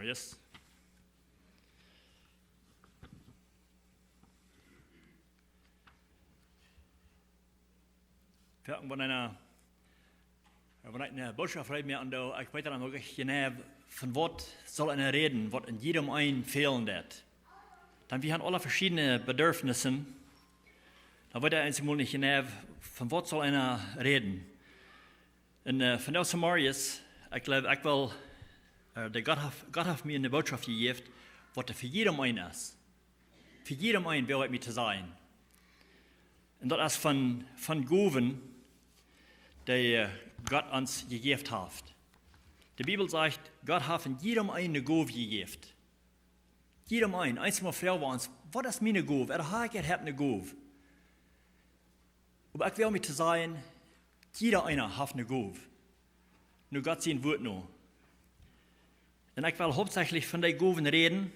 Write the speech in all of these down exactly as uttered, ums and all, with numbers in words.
Yes. Wan eena, wan ekj eene Botschaft reed mea aun doo, ekj weet dan uk nich jeneiw, von waut saul eena räden, waut en jiedem eenen fälen deit. Dan wie haben aule veschiedne Bedürfnisse. Dan weet eena eemol nich jeneiw, von waut saul eena räden. Un, äh, von dise Morjes, ekj jleew, ekj well, äh, de Gott haft, Gott haft mie eene Botschaft jejäft, waut fa jiedem eenen es. Fa jiedem eenen well ekj mie to sajen. Un daut es von, von Gowen, dee, äh, Gott ons jejäft haft. De Bibel sajcht, Gott haft en jiedem eenen eene Gow jejäft. Jiedem eenen, eensmol froag wie ons, waut es miene Gow? Ooda hab ekj eene Gow? Oba ekj well mie to sajen, jieda eena haft eene Gow. Nu Gott sien Wort nu. Un ekj well hauptsächlich von dee Gowen räden,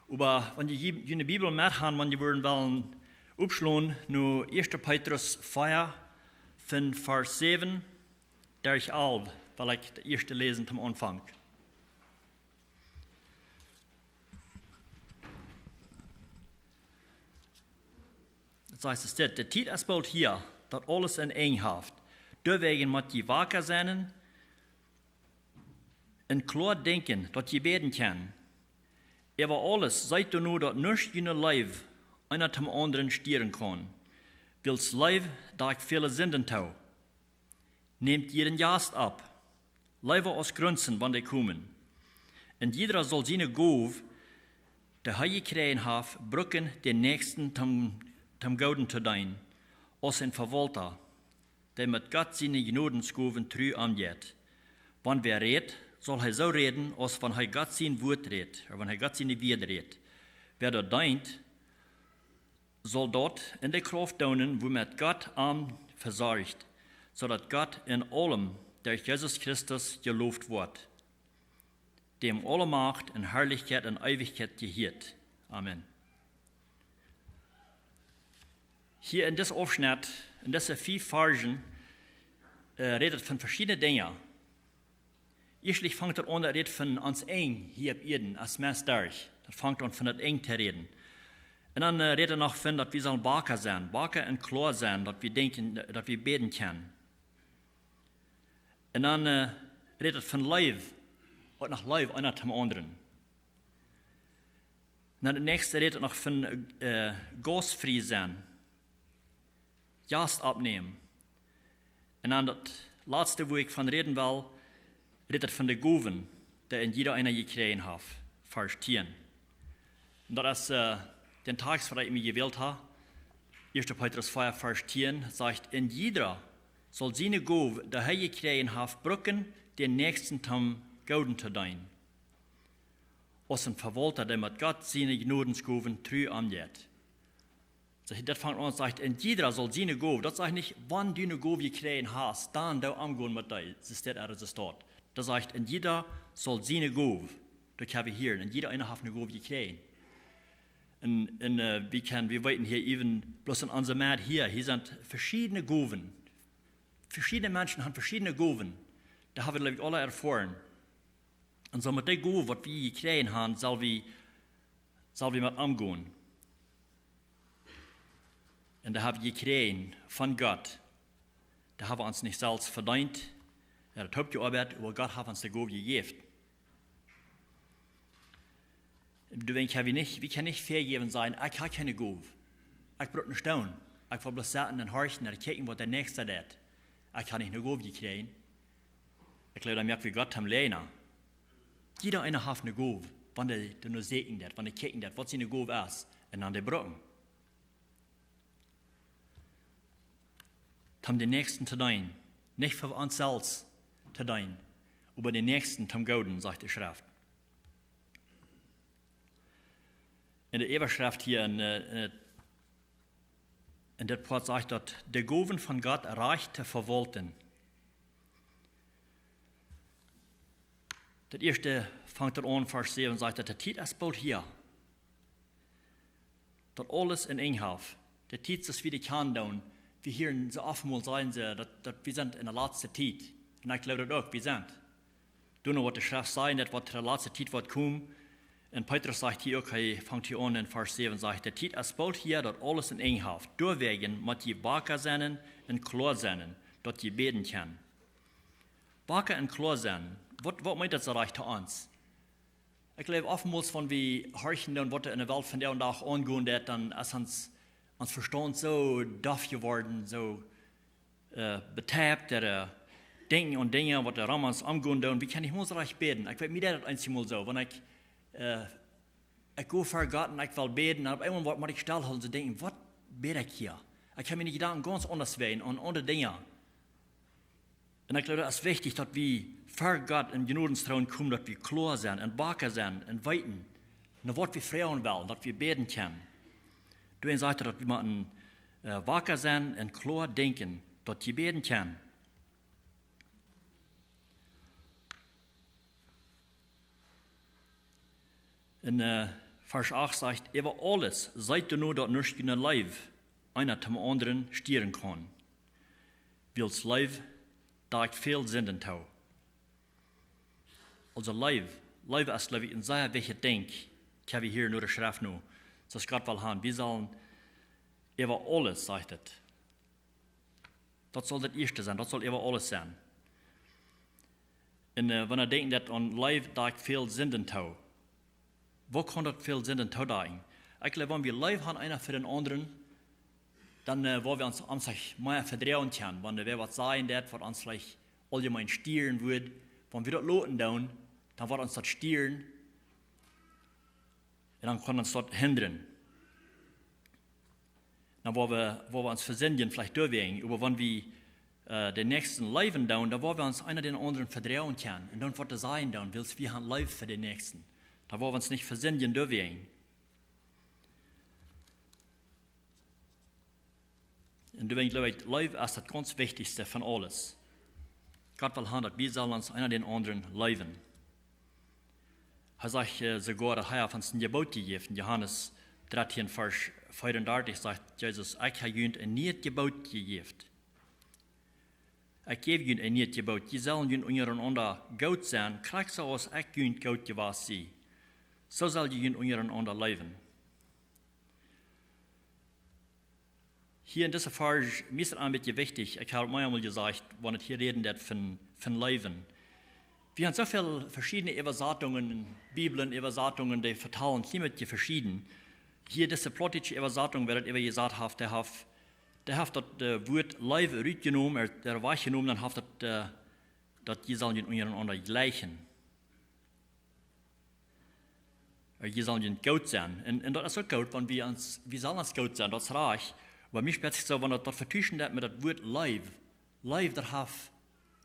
oba wan jie, jie june Bibel met haben, wan jie wudden wellen oppschlonen, nu Ieeschte Petrus vea, von Varsch säwen derch alf, well ekj daut ieeschte läsen aum Aunfank. Daut sajcht et dit: De Tiet es boolt hia, daut aules een Enj haft. Doawäajen mott jie waka sennen un kloa denkjen, daut jie bäden kjennen. Äwa aules seet doano, daut nuscht june Leew eena dän aundren stieren kaun, wiels Leew dakjt väle Sinden too. Nämt jieda Jast aun, leewa aus Grunsen, wan dee komen. Un jieda saul siene Gow, dee hee jekjräajen haft, brucken, dän Näakjsten toom, toom Gooden to deenen, aus een Vewaulta, dee met Gott siene Jnodensgowen tru omjeit. Wan wäa rät, saul hee soo räden, aus wan hee Gott sien Wort rät, ooda wan hee Gott siene Wieed rät. Wäa daut deent, saul daut en de Krauft doonen, wuamet Gott am vesorcht, soo daut Gott en aulem derch Jesus Christus jeloft woat, däm aule Macht un Harlichkjeit en Eewichkjeit jehieet. Amen. Hia en disen Aufschnett, en dise fief Varschen, äh, rät et von veschiedne Dinja. Ieeschtlich fangt et aun, daut rät von ons Enj hia opp Ieed, aus Mensch derch. Daut fangt aun von daut Enj to räden. Un dan, äh, rät et noch von, daut wie sellen waka sennen, waka un kloa sennen, daut wie denkjen, daut wie bäden kjennen. Un dan, äh, rät et von Leew, waut noch Leew eena dän aundren. Un dan daut näakjste rät et noch von, äh, gaustfrie sennen. Jast oppnämen. Un dan daut latste, wua ekj von räden well, rät et von de Gowen, dee een jieda eena jekjräajen haft, Varsch tieen. Un daut es, äh, dän Tekjst, waut ekj mie jewält hab. Ieeschte Petrus vea, Varsch tieen, sajcht: Un jieda saul siene Gow, dee hee jekjräajen haft, brucken, dän Näakjsten toom Gooden to deenen. Aus een Vewaulta, dee met Gott siene Jnodensgowen tru omjeit. Soo, daut fangt aun, sajcht, un jieda saul siene Gow, daut sajcht nich, wan du eene Gow jekjräajen hast, dan doo omgonen met dee, soo steit et, soo steit. Daut sajcht, un jieda saul siene Gow, daut hab wie hia, un jieda eena haft eene Gow jekjräajen. Un, un, äh, wie kjennen, wie weeten hia äwen, bloos en onse Medd hia, hia sent veschiedne Gowen. Veschiedne Menschen haben veschiedne Gowen. Daut hab wie, jleew ekj, aule erfoaren. Un soo met dee Gow, waut wie jekjräajen haben, sell wie, sell wie met omgonen. Un dee hab wie jekjräajen von Gott. Dee hab wie ons nich selfst vedeent. Hee haft daut jeoabeit, oba Gott haft ons de Gow jejäft. Du denkjst, wie nich, wie kjennen nich vejäwen sajen, ekj hab kjeene Gow. Ekj bruck nich doonen. Ekj well bloos sitten un horchen un kjikjen, waut de Näakjste deit. Ekj hab nich eene Gow jekjräajen. Ekj jleew, dan moak wie Gott toom Läajna. Jieda eena haft eene Gow, wan hee doano sieekjen deit, wan hee kjikjen deit, waut siene Gow es, un dan dee brucken. Toom dän Näakjsten to deenen, nich fa ons selfst to deenen, oba dän Näakjsten toom Gooden, sajcht de Schreft. En de Äwaschreft hia en, äh, en, en dit Poat sajcht daut, de Gowen von Gott rajcht to vewaulten. Daut ieeschte fangt et aun, Varsch säwen, sajcht daut, de Tiet es boolt hia. Daut aules een Enj haft. De Tiet es, wie dee kjanen doonen. Wie hieren soo oftmol sajen see, daut, daut wie sent en de latste Tiet. Un ekj jleew daut uk, wie sent. Doano woat de Schreft sajen, daut waut de latste Tiet woat komen. Un Petrus sajcht hia uk, hee fangt hia aun en Varsch säwen, sajcht: "De Tiet es boolt hia, daut aules een Enj haft. Doawäajen mott jie waka sennen un kloa sennen, daut jie bäden kjennen." Waka un kloa sennen. Waut, waut meent daut soo rajcht to ons? Ekj jleew, oftmols, wan wie horchen doonen, waut en de Welt vondoag dän Dach aungonen deit, dan es ons, ons Vestaunt soo doff jeworden, soo, äh, beteipt, daut, äh, denkjen aun Dinja, waut doa rom ons aungonen doonen. Wie kjennen nich mol soo rajcht bäden. Ekj weet, mie deit daut eenjemol soo, wan ekj, äh, ekj go ver Gott un ekj well bäden, un opp eemol woa-, mott ekj stellhoolen, soo denkjen: "Waut bäd ekj hia?" Ekj hab miene Jedanken gaunz aundasch wäajen, aun aundre Dinja. Un ekj jleew, daut es wichtich, daut wie ver Gott em Jnodentroon komen, daut wie kloa sennen un waka sennen un weeten, no waut wie froagen wellen, daut wie bäden kjennen. Doawäajen sajcht hee, daut wie motten, äh, waka sennen un kloa denkjen, daut jie bäden kjennen. En, äh, Varsch acht sajcht: "Äwa aules seet doano, daut nuscht june Leew eena dän aundren stieren kaun. Wiels Leew dakjt väl Sinden too." Aulsoo Leew, Leew es, jleew ekj, een sea wichtjet Dinkj, kjenn wie hia no de Schreft no, soo aus Gott well haben. Wie sellen äwa aules, sajcht et. Daut saul daut ieeschte sennen, daut saul äwa aules sennen. Un, äh, wan wie denkjen, daut aun Leew dakjt väl Sinden too. Woo kaun daut väl Sinden toodakjen? Ekj jleew, wan wie Leew haben eena fa dän aundren, dan, äh, woa wie ons, ons uk mea vedroagen kjennen. Wan wäa waut sajen deit, waut ons veleicht auljemeen stieren wudd, wan wie daut loten doonen, dan woat ons daut stieren. Un dan kaun ons daut hindren. Dan woa wie, woa wie ons vesindjen veleicht doawäajen, oba wan wie, äh, dän Näakjsten leewen doonen, dan woa wie ons eena dän aundren vedroagen kjennen. Un dan woat daut sajen doonen, wiels wie haben Leew fa dän Näakjsten. Dan woa wie ons nich vesindjen doawäajen. Un doawäajen jleew ekj, Leew es daut gaunz wichtichste von aules. Gott well haben, daut wie sellen ons eena dän aundren leewen. Hee sajcht, äh, soogoa, daut hee haft ons een Jeboot jejäft. En Johanes dartieen, Varsch veeaundartich sajcht Jesus: "Ekj hab junt een nieet Jeboot jejäft. Ekj jäw junt een nieet Jeboot. Jie sellen junt unjarenaunda goot sennen, krakjt soo aus ekj junt goot jewast sie. Soo sell jie junt unjarenaunda leewen." Hia en dise Varsch, mie es et een bät wichtich, ekj hab mie eemol jesajcht, wan et hia räden deit von, von Leewen. Wie haben soo väl veschiedne Äwasatungen, Bibeln, Äwasatungen, dee vetalen hia met je veschieden. Hia dise plautdietsche Äwasatunk, wäa daut äwajesat haft, dee haft, dee haft daut, äh, Wuat Leew rutjenomen, ea, ea wajchjenomen, dan haft daut, äh, daut jie sellen junt unjarenaunda jlikjen. Äh, jie sellen junt goot sennen. Un, un daut es uk goot, wan wie ons, wie sellen ons goot sennen, daut es rajcht. Oba mie spieet sikj soo, wan daut, daut vetuschen deit met daut Wuat Leew. Leew, daut haft,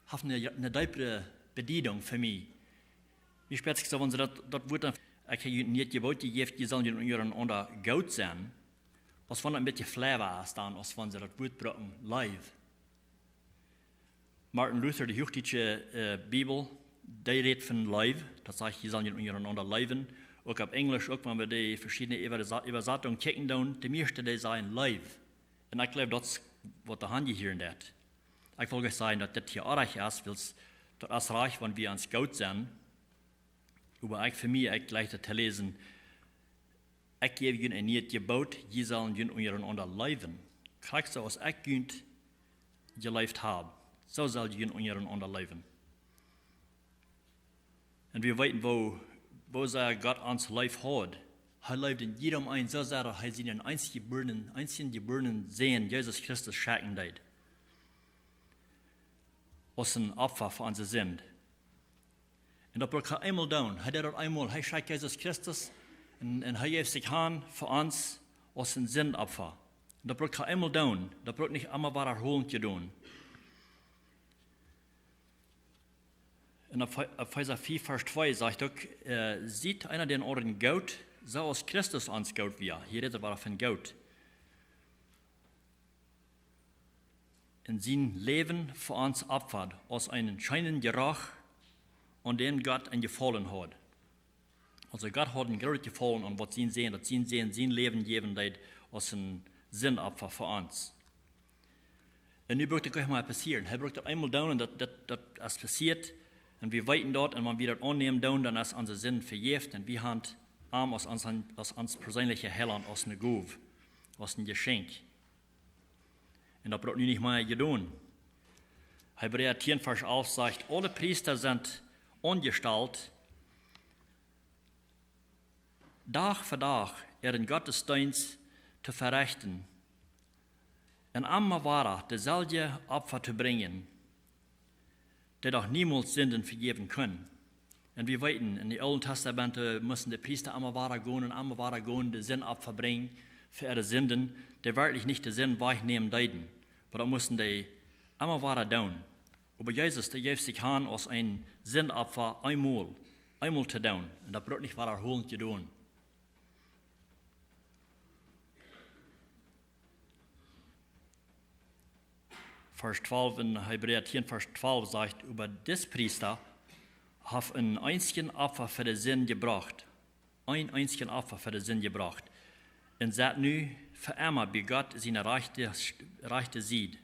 haft eene, eene deepre Bediedunk fa mie. Mie spieet sikj soo, wan see daut, daut Wuat dan, ekj hab junt een nieet Jeboot jejäft, jie sellen junt unjarenaunda goot sennen. Aus wan daut een bät flavor es dan, aus wan see daut Wuat brucken, Leew. Martin Luther, de huachdietsche, äh, Bibel, dee rät von Leew. Daut sajcht, jie sellen junt unjarenaunda leewen. Uk opp Enjlisch, uk wan wie dee veschiedne Äwa-, Äwasatungen kjikjen doonen, de mieeschte dee sajen Leew. Un ekj jleew, daut es waut doa aunjehieet hia. Ekj well nich sajen, daut dit hia oajch es, wiels daut es rajcht, wan wie ons goot sennen. Oba ekj fa mie, ekj jlikj daut to läsen: "Ekj jäw junt een nieet Jeboot, jie sellen junt unjarenaunda leewen. Krakjt soo aus ekj junt jeleeft hab, soo sell jie junt unjarenaunda leewen." Un wie weeten, woo, woo sea Gott ons leef haud. Hee leeft en jiedem eenen soo sea, daut hee sienen eensjen jebuarnen, eensjen jebuarnen Sän, Jesus Christus, schekjen deed. Aus een Opfa fa onse Sind. Un daut brukt hee eemol doonen. Hee deed daut eemol. Hee schekjt Jesus Christus un, un hee jeef sikj han fa ons aus een Sindopfa. Un daut brukt hee eemol doonen. Daut brukt nich emma wada herholen to doonen. En Efe-, Efeesa fief, Varsch twee sajcht uk, äh: "Siet eena dän aundren goot, soo aus Christus ons goot wia." Hia rät et wada von goot. "Un sien Läwen fa ons opfad, aus eenen scheenen Jeroch, aun dän Gott een Jefaulen haud." Aulsoo Gott haud een grootet Jefaulen aun waut sien Sän, daut sien Sän sien Läwen jäwen deed aus een Sindopfa fa ons. Un nu brukt et nich mea passieren. Hee brukt daut eemol doonen un daut, daut, daut es passieet. Un wie weeten daut, un wan wie daut aunnämen doonen, dan es onse Sind vejäft un wie haben am aus ons, aus ons perseenlicha Heilaunt, aus eene Gow, aus een Jeschenkj. Un daut woat nu nich mea jedonen. Hebräa tieen Varsch alf sajcht: Aule Priesta sent aunjestalt, Dach fa Dach äaren Gottesdeenst to verechten un emma wada deselwje Opfa to brinjen, dee doch niemols Sinden vejäwen kunnen. Un wie weeten, en de Oolen Testamente musten de Priesta emma wada gonen un emma wada gonen, de Sindopfa brinjen fa äare Sinden, dee werkjlich nich de Sind wajchnämen deeden, oba daut musten dee emma wada doonen. Oba Jesus, dee jeef sikj han aus een Sindopfa eemol, eemol to doonen. Un daut brukt nich wada holent jedonen. Varsch twalf en Hebräa tieen, Varsch twalf sajcht: Oba dis Priesta haft een eensjet Opfa fa de Sind jebrocht, een eensjet Opfa fa de Sind jebrocht, un sett nu fa emma bie Gott siene rajchte, rajchte Sied.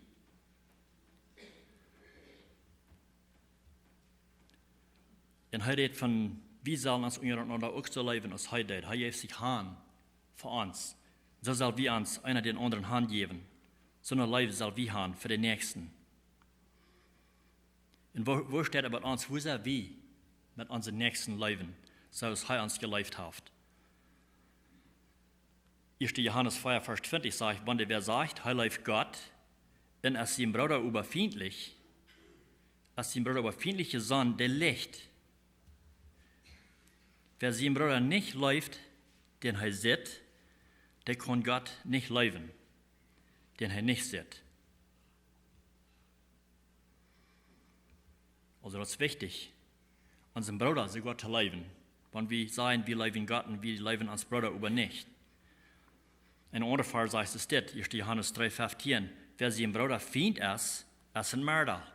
Un hee rät von, wie sellen ons unjarenaunda uk soo leewen aus hee deed. Hee jeef sikj han fa ons. Soo sell wie ons eena dän aundren hanjäwen. Soone Leew sell wie han fa dän Näakjsten. Un woo, woo steit et bie ons, woo sell wie met onse Näakjsten leewen, soo aus hee ons jeleeft haft? Ieeschte Johanes vea, Varsch twintich sajcht: Wan wäa sajcht, hee leeft Gott, un es sien Brooda oba fientlich, es sien Brooda oba fientlich jesonnen, dee liecht. Wäa sien Brooda nich leeft, dän hee sitt, dee kaun Gott nich leewen, dän hee nich sitt. Aulsoo daut es wichtich, onsen Brooda soogoa to leewen, wan wie sajen, wie leewen Gott un wie leewen onsen Brooda oba nich. En een aundra Varsch sajcht et dit, ieeschte Johanes dree feftieen: Wäa sien Brooda fient es, es een Merda.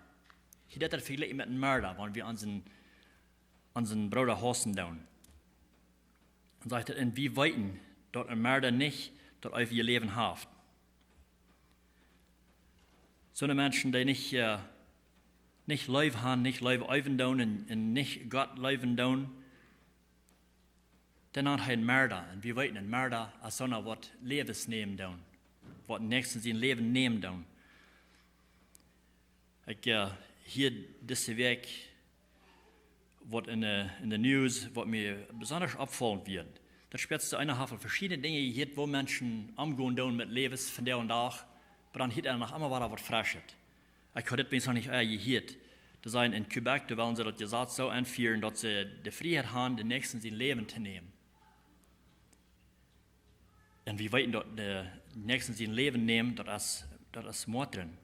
Hia woat et vejlikjt met een Merda, wan wie onsen, onsen Brooda hausen doonen. Dan sajcht et: Un wie weeten, daut een Merda nich daut eewje Läwen haft. Soone Menschen, dee nich, äh, nich Leew han, nich Leew eewen doonen un, un nich Gott leewen doonen, dee nant hee een Merda. Un wie weeten, een Merda es soona, waut Läwes nämen doonen, waut dän Näakjsten sien Läwen nämen doonen. Ekj, äh, hia dise Wäakj waut en de, en de News, waut mie besonda oppjefollen wia. Daut spetste eena haft aul veschiedne Dinja jehieet, woo Menschen omgonen doonen met Läwes vondoag dän Dach, oba dan hieet eena noch emma wada waut Freschet. Ekj haud dit bie mie noch nich, äh, jehieet. Doa sent en Quebec, doa wellen see daut Jesaz soo enfieren, daut see de Frieheit han, dän Näakjsten sien Läwen to nämen. Un wie weeten, daut dän Näakjsten sien Läwen nämen, daut es, daut es Moord. Un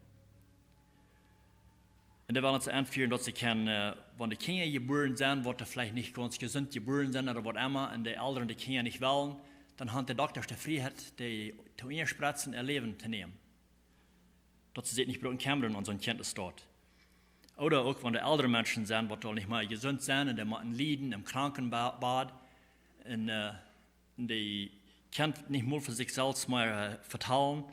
dee wellen et soo enfieren, daut see kjennen, äh, wan de Kjinja jebuaren sent, waut veleicht nich gaunz jesunt jebuaren sent ooda waut emma, un de Elren de Kjinja nich wellen, dan han de Doktasch de Frieheit, dee to unjaspretzen, äa Läwen to nämen. Daut see sikj nich brucken kjemmren, wan soon Kjint es doot. Ooda uk, wan de eldre Menschen sent, waut aul nich mea jesunt sent, un dee motten lieden em Krankenbad, un, äh, un dee kjennen nich mol fa sikj selfst mea, äh, vetalen,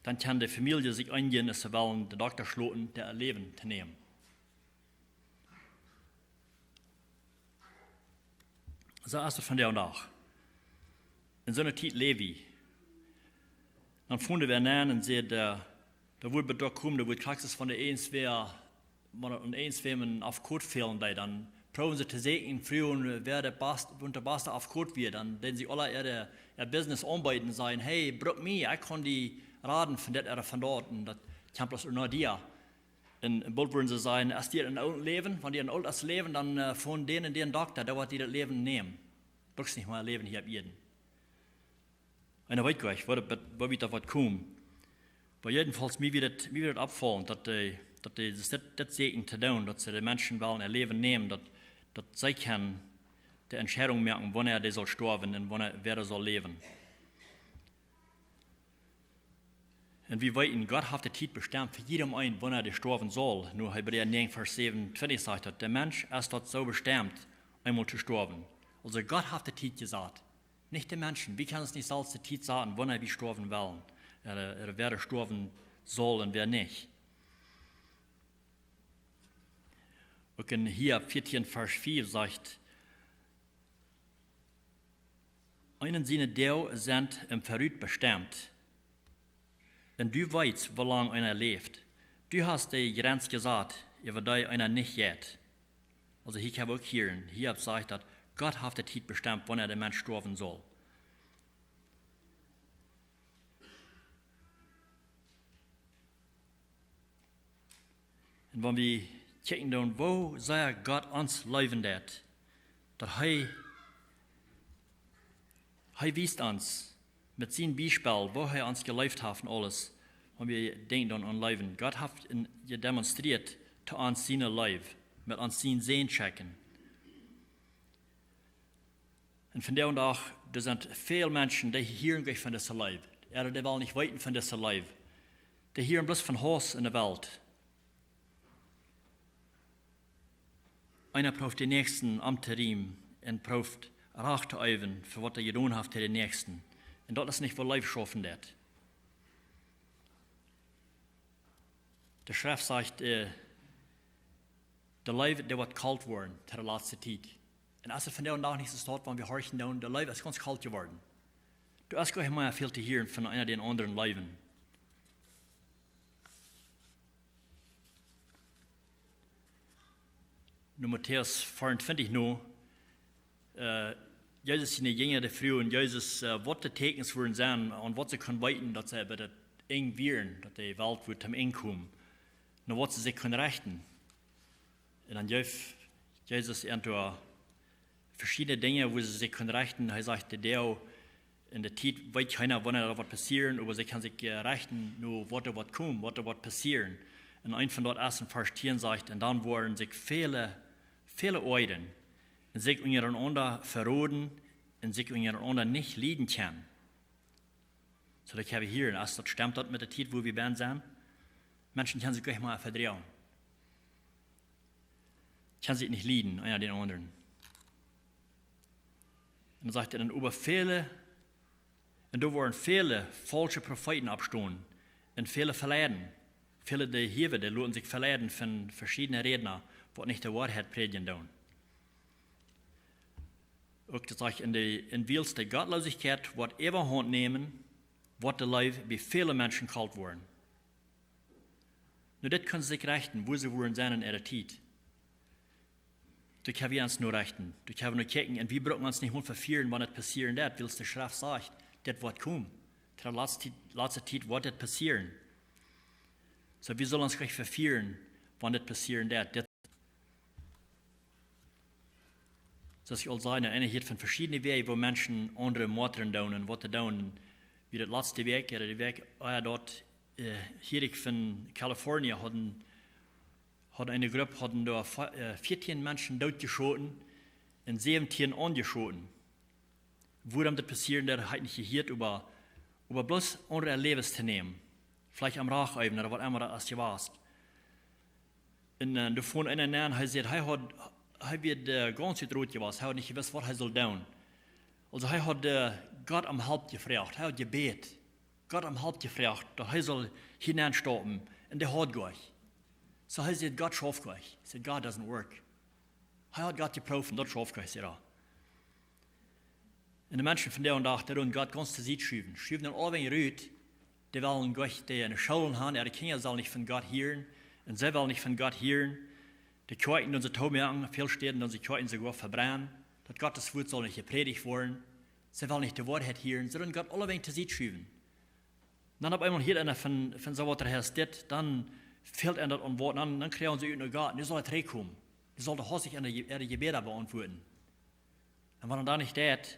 dan kaun de Famielje sikj eenjen, see wellen de Doktasch loten, äa Läwen to nämen. Soo es et vondoag dän Dach. En soone Tiet läw wie. Dan fungen wie aun un säden, äh, doa woat Bedruck komen, doa woat Praxis von de eenswäa, wan et aun eenswäm een Afkot fälen deed, dan proowen see to sieekjen, froagen, wäa de bast-, wäa de baste Afkot wia, dan deeden see aula äa, äa Business aunbeeden, säden: "Hey, bruk mie, ekj kaun die raden von dit ooda von daut." Un daut kjeem bloos no die. Un, un boolt wudden see sajen: "Es die een oolt Läwen, wan die een oolt es Läwen, dan, äh, von dän un dän Dokta, dee woat die daut Läwen nämen. Brukst nich mea läwen hia opp Ieed." Un dan weet ekj nich, woo daut, woo wiet daut woat komen. Oba jedenfalls, mie wia daut, mie wia daut oppfaulent, daut dee, daut dee, daut, daut sieekjen to doonen, daut see de Menschen wellen äa Läwen nämen, daut, daut see kjennen de Entscheidunk moaken, wanea dee saul stoawen un wanea, wäa saul läwen. Un wie weeten, Gott haft de Tiet bestemt fa jiedem eenen, wanea dee stoawen saul. Nu, Hebräa näajen, Varsch säwenuntwintich sajcht daut, de Mensch es daut soo bestemt, eemol to stoawen. Aulsoo Gott haft de Tiet jesat, nich de Menschen. Wie kjennen ons nich selfst de Tiet saten, wanea wie stoawen wellen, ooda, ooda wäa stoawen saul un wäa nich. Uk en Hiob vieetieen Varsch fief sajcht: "Eenen siene Doag sent em Verut bestemt. Un du weetst, woo lang eena läft. Du hast de Jrenz jesat, äwa dee eena nich jeit." Aulsoo hia kjenn wie uk hieren, Hiob sajcht daut Gott haft de Tiet bestemt, wanea de Mensch stoawen saul. Un wan wie kjikjen dan, woo sea Gott ons leewen deit, daut hee, hee wiest ons met sien Biespel, woo hee ons jeleeft haft un aules, wan wie denkjen dan aun leewen. Gott haft en, jedemonstrieet to ons siene Leew, met ons sien Sän schekjen. Un vondoag dän Dach, doa sent väl Menschen, dee hieren nich von dise Leew. Ooda dee wellen nich weeten von dise Leew. Dee hieren bloos von Hauss en de Welt. Eena prooft dän Näakjsten omtoriemen un prooft Rach to eewen fa waut hee jedonen haft to dän Näakjsten. Un daut es nich, waut Leew schaufen deit. De Schreft sajcht, äh, de Leew, dee woat kolt woaren to de latste Tiet. Un aus et vondoag dän Dach nich soo steit, wan wie horchen dan, de Leew es gaunz kolt jeworden. Doa es goanich mea väl to hieren von eena dän aundren leewen. No Matäus vea un twintich no, äh, Jesus siene Jinja, dee fruagen Jesus, äh, waut de Tieekjens wudden sennen, aun waut see kunnen weeten, daut see bie daut Enj wieren, daut de Welt wudd aum Enj komen, no waut see sikj kunnen rechten. Un dan jeef Jesus an veschiedne Dinja, woo see sikj kunnen rechten. Hee sajcht, de Doag un de Tiet weet kjeena, wanea daut woat passieren, oba see kjennen sikj, äh, rechten no waut doa woat komen, waut doa woat passieren. Un eent von daut es en Varsch tieen sajcht: "Un dan woaren sikj väle, väle oajren un sikj unjarenaunda veroden un sikj unjarenaunda nich lieden kjennen." Soo daut hab wie hia, un aus daut stemt daut met de Tiet, woo wie bennen sent, Menschen kjennen sikj nich mea vedroagen. Kjennen sikj nich lieden, eena dän aundren. Un dan sajcht hee dan: "Oba väle, un doa woaren väle faulsche Profeeten oppstonen un väle veleiden." Väle, dee hia, dee loten sikj veleiden von veschiedne Rädna, waut nich de Woarheit prädjen doonen. Uk daut sajcht: "Un de, un wiels de Gottlosigkeit woat äwahaunt nämen, woat de Leew bie väle Menschen kolt woaren." Nu, dit kunnen see sikj rechten, woo see wudden sennen en äare Tiet. Doa kjenn wie ons no rechten, doa kjenn wie no kjikjen, un wie bruken ons nich mol vefieren, wan et passieren deit, wiels de Schreft sajcht, dit woat komen. To de latste Tiet, latste Tiet woat dit passieren. Soo, wie sellen ons nich vefieren, wan dit passieren deit. Dit Soo aus ekj aul säd, eena hieet von veschiedne Wäaj, woo Menschen aundre moaken doonen un waut to doonen. Wie daut latste Wäakj, ooda de Wäakj, äh, doa, äh, hia ekj von California, hauden, haud eene Grupp, hauden doa fa-, äh, vieetieen Menschen dootjeschoten un säwentieen aunjeschoten. Wuarom daut passieren deed, hab ekj nich jehieet, oba, oba bloos aundre äa Läwen to nämen. Veleicht aum Rach eewen, ooda waut emma daut es jewast. Un, äh, doa funk eena aun, hee säd, hee haud, hee wia, äh, gaunz utrot jewast, hee haud nich jewist, waut hee sull doonen. Aulsoo hee haud, äh, Gott om Help jefroacht, hee haud jebät, Gott om Help jefroacht, daut hee sull hia nenn stoppen, un dee haud goanich. Soo hee säd, Gott schauft goanich. Hee säd, "God doesn't work." Hee haud Gott jeprooft, daut schauft goanich, säd hee. Un de Menschen vondoag dän Dach, dee doonen Gott gaunz to Sied schuwen. Schuwen dän aulawäajen rut, dee wellen goanich, dee enne Schoolen han, äare Kjinja sellen nich von Gott hieren, un see wellen nich von Gott hieren. De Kjoakjen doonen see toomoaken, väl Städen doonen see Kjoakjen soogoa vebrennen, daut Gottes Wuat saul nich jeprädicht woaren. See wellen nich de Woarheit hieren, see doonen Gott aulawäajen to Sied schuwen. Dan opp eemol hieet eena von, von soo waut, hee es dit, dan fält an daut aun Wuat, dan, dan kjrieen see ut no Gott, nu saul hee trigjkomen. Nu saul hee sikj aun de Je-, äare Jebäda beauntwuaden. Un wan hee daut nich deit,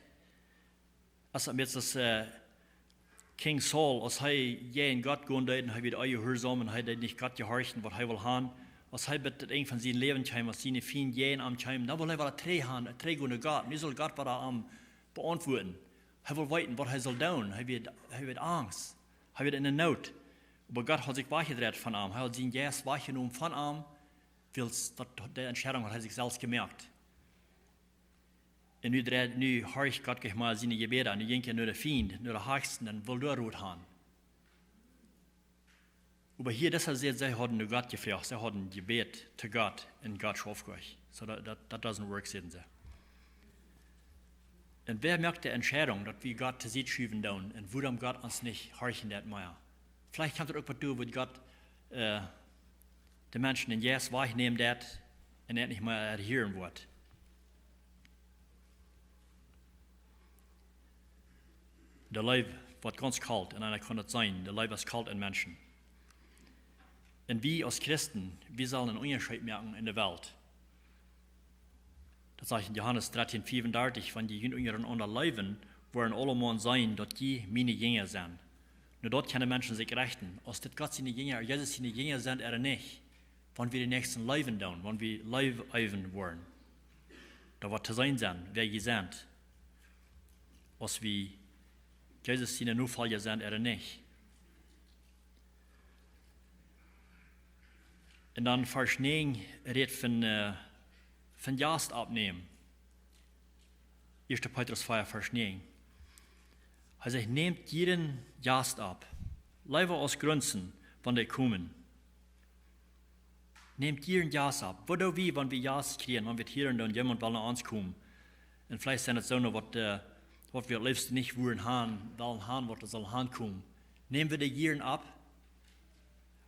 aus daut met daut, äh, King Saul, aus hee jäajen Gott gonen deed, un hee wia onjehuarsom, un hee deed nich Gott jehorchen, waut hee wull han, aus hee bat daut Enj von sien Läwen kjeem, aus siene Fiend jäajen am kjeemen, dan wull hee wada trigj han, trigj gonen no Gott. Nu saul Gott wada am beauntwuaden. Hee wull weeten, waut hee sull doonen. Hee wia, hee wia angst. Hee wia enne Noot. Oba Gott haud sikj wajchjedreit von am. Hee haud sienen Jeist wajchjenomen von am, wiels daut, dee Entscheidunk haud hee sikj selfst jemoakt. Un nu dreit, nu horcht Gott nich mea siene Jebäda. Nu jinkj hee no dän Fiend, no dän Hechsten, un wull doa Rot han. Oba hia, daut sajcht, see hauden no Gott jefroacht, see hauden jebät to Gott un Gott schauft nich. So, daut, daut, daut doesn't work, säden see. Un wäa moakt de Entscheidunk, daut wie Gott to Sied schuwen doonen un wuarom Gott ons nich horchen deit mea? Veleicht kjemt et uk waut doa, wua Gott, äh, de Menschen dän Jeist wajchnämen deit un an nich mea erhieren woat. De Leew woat gaunz kolt, un eena kaun daut seenen, de Leew es kolt en Menschen. Un wie aus Christen, wie sellen eenen Unjascheet moaken en de Welt. Daut sajcht en Johanes dartieen veeaundartich: "Wan jie junt unjarenaunda leewen, woaren aule Maun seenen, daut jie miene Jinja sent." Nu, daut kjennen Menschen sikj rechten, aus dit Gott siene Jinja, Jesus siene Jinja sent ooda nich, wan wie dän Näakjsten leewen doonen, wan wie Leew eewen woaren. Daut woat to seenen sennen, wäa jie sent, aus wie Jesus siene Nofolja sent ooda nich. Un dan Varsch näajen rät von, äh, von Jast oppnämen. Ieeschte Petrus vea, Varsch näajen. Hee sajcht: "Nämt jieren Jast opp, leewa aus grunzen, wan dee komen." Nämt jieren Jast opp. Waut doo wie, wan wie Jast kjrieen, wan wie hieren, dan jemaunt well no ons komen? Un veleicht sent et soone, waut, äh, waut wie aum leefsten nich wudden han, wellen han, waut doa saul hankomen. Näm wie dee jieren opp?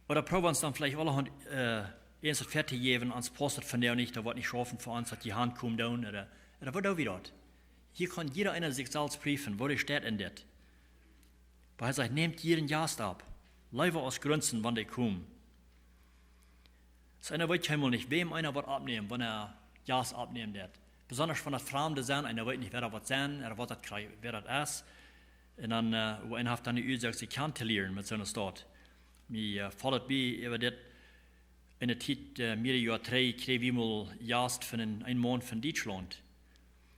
Ooda proow wie ons dan veleicht aulahaunt, äh, eent daut väa to jäwen, ons pausst daut vondoag nich, daut woat nich schaufen fa ons, daut dee hankomen doonen, ooda, ooda waut doo wie doa? Hia kaun jieda eena sikj selfst prüfen, woo hee steit en dit. Oba hee sajcht: "Nämt jieren Jast opp, leewa aus grunzen, wan dee komen." Soo eena weet kjeenmol nich, wäm eena woat oppnämen, wan hee Jast oppnämen deit. Besonda wan daut Framde sent, eena weet nich, wäa daut woat sennen, ooda waut daut kjrie-, wäa daut es. Un dan, äh, oba eena haft dan de Uasoak, sikj kjanen to lieren met soone Staut. Mie, äh, foll et bie, äwa dit, en de Tiet, äh, mea aus een Joa trigj, kjrieejen wie mol Jast von een, een Maun von Dietschlaunt.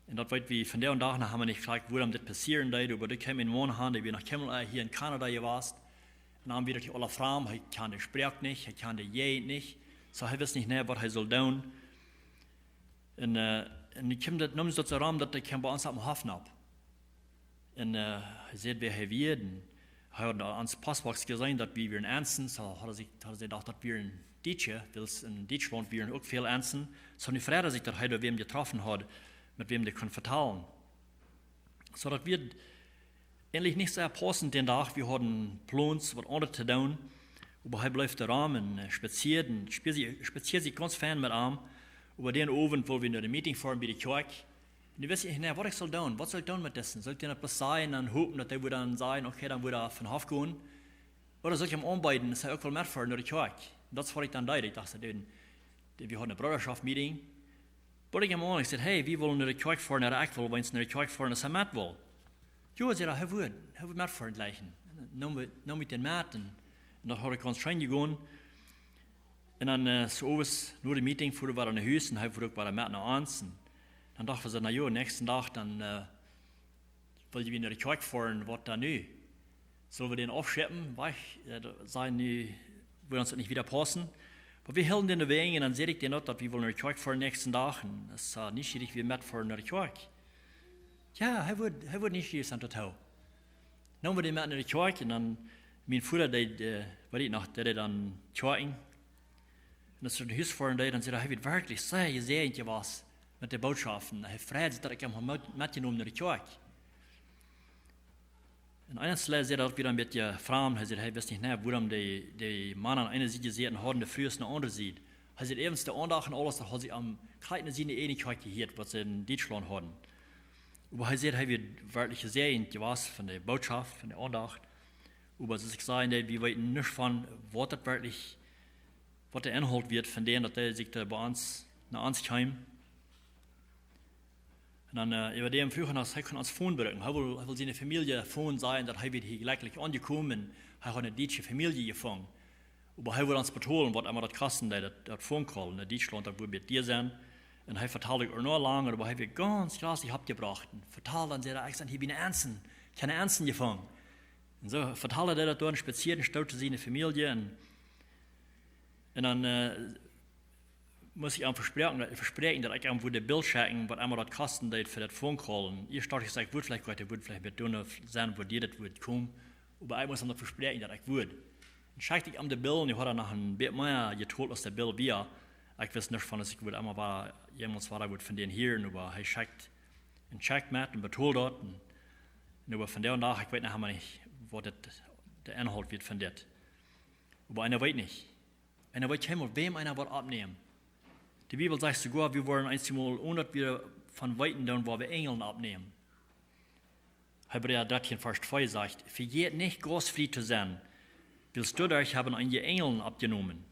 Un daut weet wie vondoag dän Dach noch emma nich krakjt, wuarom dit passieren deed, oba doa kjeem een Maun aun, dee wia noch kjeenmol, äh, hia en Kanada jewast. Un dan wia daut aule framd, hee kjand de Sproak nich, hee kjand de Jäajent nich. Soo, hee wist nich, nä, waut hee sull doonen. Un, äh, un nu kjeem daut, neem daut soo rom, daut hee kjeem bie ons opp dän Hoff nopp. Un, äh, hee säd, wäa hee wia. Un hee haud aun ons Postbox jeseenen, daut wie wieren Ensen. Soo haud hee sikj, haud hee jedocht, daut wieren Dietsche, wiels en Dietschlaunt wieren uk väl Ensen. Soo nu freid hee sikj, daut hee doa wäm jetroffen haud, met wäm hee kunn vetalen. Soo daut wia eejentlich nich soo paussent dän Dach. Wie hauden Plons, waut aundret to doonen. Oba hee bleef doa rom un, äh, spazieed un spazieed, spazieed sikj gaunz fein met am. Oba dän Owent, wua wie no de Meeting foaren bie de Kjoakj, un nu wist ekj nich, waut ekj sull doonen. Waut sull ekj doonen met disen? Sull ekj dän daut bloos sajen un hopen, daut hee wudd dan sajen, okay, dan wudd hee von Hoff gonen? Ooda sull ekj am aunbeeden, daut hee uk well metfoaren no de Kjoakj? Un daut es waut ekj dan deed. Ekj docht, dän, dän, wie hauden een Broodaschoftsmeeting. Bood ekj am aun, ekj säd: "Hey, wie wellen no de Kjoakj foaren, ooda ekj well weens no de Kjoakj foaren, aus hee met well." Jo, säd hee, hee wudd, hee wudd metfoaren jlikj. Neem wie, neem wie dän met un, un daut haud gaunz scheen jegonen. Un dan, äh, soo owes no de Meeting foaren wie no Hus un hee foa uk wada met no ons. Un dan docht wie soo, na jo, näakjsten Dach, dan, äh, well wie no de Kjoakj foaren, waut dan nu? Sell wie dän aufscheppen, wajch, äh, sajen nu, wudd ons daut nich wada paussen? Oba wie hilden dän de Wäaj un dan säd ekj dän daut, daut wie wellen no de Kjoakj foaren näakjsten Dach. Un es, äh, nich schierig, wie metfoaren no de Kjoakj. Jo, hee wudd, hee wudd nich schierig sennen, daut hee. Dan neem wie dän met no de Kjoakj un dan, mien Voda, dee, dee, weet ekj noch, dee deed dan kjoakjen. Un aus wie no Hus foaren deeden, dan säd hee, hee wia werkjlich sea jesäajent jewast met de Bootschoft. Hee freid sikj, daut ekj am haud met-, metjenomen no de Kjoakj. Un eent säd hee, daut wia een bät framd. Hee säd, hee wist nich, nä, wuarom dee, dee Mana aun eene Sied säten un de Frues aun de aundre Sied. Hee säd, äwent de Aundacht un aules, daut haud sikj aum krakjt no siene ieejne Kjoakj jehieet, waut see en Dietschlaunt hauden. Oba hee säd, hee wia werkjlich jesäajent jewast von de Bootschoft, von de Aundacht. Oba soo aus ekj säd, nä, wie weeten nuscht von, waut daut werkjlich, waut de Enhault wia von dän, daut hee sikj doa bie ons, no ons kjeem. Un dan, äh, äwa däm fruach hee, aus hee kunn ons Phone brucken. Hee wull, hee wull siene Famielje Phone sajen, daut hee wia hia jlekjlich aunjekomen. Hee haud eene dietsche Famielje jefungen. Oba hee wull ons betolen, waut emma daut kosten deed, daut, daut Phone callen no Dietschlaunt, daut wudd bie dee sennen. Un hee vetald uk noch lang, oba hee wia gaunz jraslich oppjebrocht. Un vetald dan, säd hee, ekj sie hia bie een Ensen. Ekj hab een Ensen jefungen. Un soo vetald hee daut doa un spazieed un stoot to siene Famielje. Un, un dan, äh, must ekj am vespräakjen, vespräakjen, daut ekj am wudd daut Bilt schekjen, waut emma daut kosten deed fa daut Phone callen. Ieescht docht ekj, ekj wudd veleicht gonen, ekj wudd veleicht met doonen sennen, wua dee daut wudd komen. Oba ekj must am daut vespräakjen, daut ekj wudd. schekjt ekj am de Bill, un ekj haud noch een bät mea jetolt aus de Bill wia. Ekj wist nuscht von, daut ekj wudd emma wada, jemols wada wudd von dän hieren, oba hee schekjt een Scheck met un betold daut. Un, un oba vondoag dän Dach, ekj weet noch emma nich, waut daut, de Enhault wia von dit. Oba eena weet nich. Eena weet kjeenmol, wäm eena woat oppnämen. De Bibel sajcht soogoa, wie woaren eensjemol, onen daut wie von weeten doonen, woa wie Enjel oppnämen. Hebräa dartieen Varsch twee sajcht: "Vejät nich, gaustfrie to sennen, wiels doaderch haben eenje Enjel oppjenomen,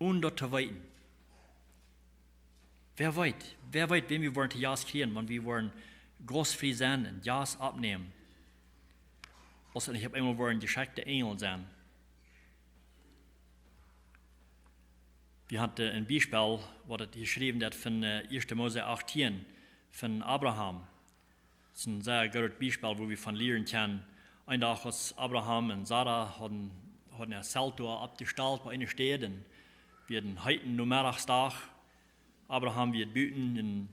onen daut to weeten." Wäa weet, wäa weet, wäm wie woaren to Jast kjrieen, wan wie woaren gaustfrie sennen un Jast oppnämen, aus wie opp eemol woaren jeschekjte Enjel sennen. Wie haben, äh, een Biespel, waut et jeschräwen woat von, äh, Ieeschte Mose achtieen, von Abraham. Daut es een sea goodet Biespel, wua wie von lieren kjennen. Een Dach, aus Abraham un Sara hauden, hauden äa Zelt doa oppjestalt bie eene Städ, un wia een heeta Nomeddach. Abraham wia buten un